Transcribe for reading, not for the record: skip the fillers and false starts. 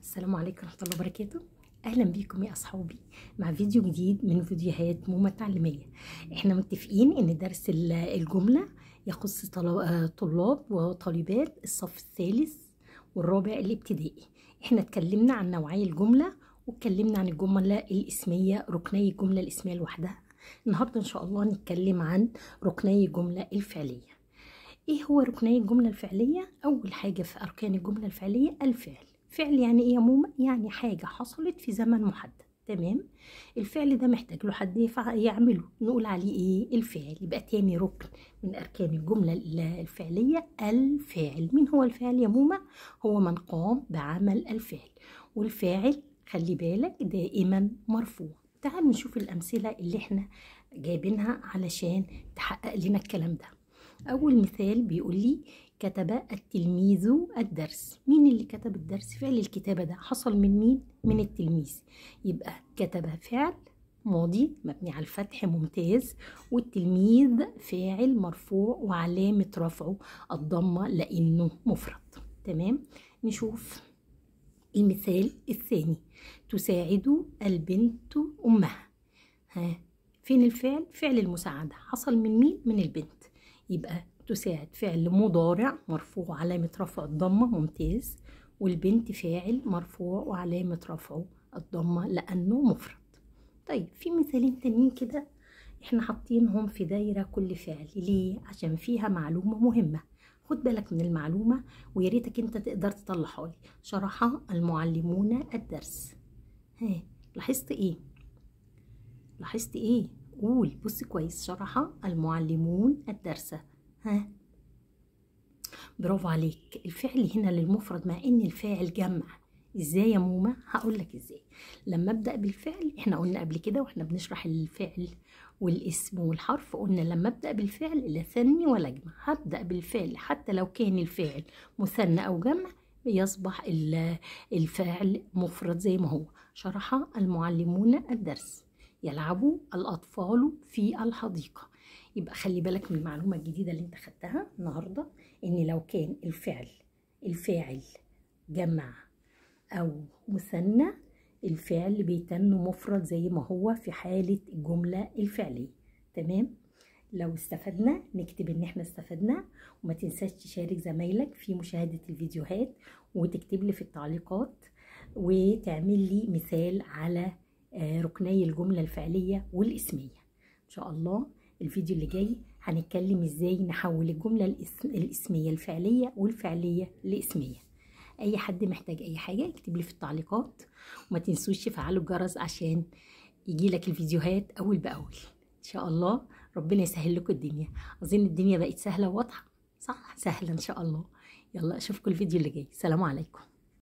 السلام عليكم ورحمة الله وبركاته. أهلا بيكم يا أصحابي مع فيديو جديد من فيديوهات موما التعليمية. احنا متفقين إن درس الجملة يخص طلاب وطالبات الصف الثالث والرابع الابتدائي. احنا اتكلمنا عن نوعي الجملة واتكلمنا عن الجملة الاسمية، ركني الجملة الاسمية لوحدها. النهاردة إن شاء الله نتكلم عن ركني الجملة الفعلية. ايه هو ركني الجملة الفعلية؟ أول حاجة في أركان الجملة الفعلية الفعل. فعل يعني ايه يا موما؟ يعني حاجة حصلت في زمن محدد، تمام؟ الفعل ده محتاج له حد يعمله، نقول عليه ايه؟ الفاعل. يبقى تاني ركن من أركان الجملة الفعلية الفاعل. مين هو الفاعل يا موما؟ هو من قام بعمل الفعل، والفاعل خلي بالك دائما مرفوع. تعالوا نشوف الأمثلة اللي احنا جايبينها علشان تحقق لنا الكلام ده. أول مثال بيقول لي كتب التلميذ الدرس. مين اللي كتب الدرس؟ فعل الكتابة ده حصل من مين؟ من التلميذ. يبقى كتب فعل ماضي مبني على الفتح، ممتاز، والتلميذ فاعل مرفوع وعلامة رفعه الضمة لأنه مفرد، تمام؟ نشوف المثال الثاني، تساعد البنت أمها. ها، فين الفعل؟ فعل المساعدة حصل من مين؟ من البنت. يبقى تساعد فعل مضارع مرفوع علامة رفعه الضمة، ممتاز، والبنت فاعل مرفوع وعلامة رفعه الضمة لأنه مفرد. طيب في مثالين تانيين كده احنا حاطينهم في دايرة كل فعل، ليه؟ عشان فيها معلومة مهمة، خد بالك من المعلومة ويا ريتك انت تقدر تطلعها لي. شرح المعلمون الدرس. ها، لاحظت ايه؟ لاحظت ايه؟ قول، بص كويس. شرح المعلمون الدرس. ها، برافو عليك. الفعل هنا للمفرد مع ان الفاعل جمع. ازاي يا موما؟ هقول لك ازاي. لما ابدا بالفعل، احنا قلنا قبل كده واحنا بنشرح الفعل والاسم والحرف، قلنا لما ابدا بالفعل لا ثني ولا جمع، هبدا بالفعل حتى لو كان الفاعل مثنى او جمع يصبح الفاعل مفرد زي ما هو. شرح المعلمون الدرس. يلعب الأطفال في الحديقة. يبقى خلي بالك من المعلومة الجديدة اللي انت خدتها النهاردة، ان لو كان الفعل الفاعل جمع أو مثنى الفعل بيتن مفرد زي ما هو في حالة الجملة الفعلية، تمام؟ لو استفدنا نكتب ان احنا استفدنا، وما تنساش تشارك زمايلك في مشاهدة الفيديوهات، وتكتب لي في التعليقات، وتعمل لي مثال على ركني الجملة الفعلية والاسمية. إن شاء الله الفيديو اللي جاي هنتكلم إزاي نحول الجملة الاسمية الفعلية والفعلية لاسمية. أي حد محتاج أي حاجة يكتب لي في التعليقات، وما تنسوش تفعلوا الجرس عشان يجيلك الفيديوهات أول بأول. إن شاء الله ربنا يسهل لكم الدنيا. أظن الدنيا بقت سهلة وواضحة، صح؟ سهلة إن شاء الله. يلا أشوفكم الفيديو اللي جاي. سلام عليكم.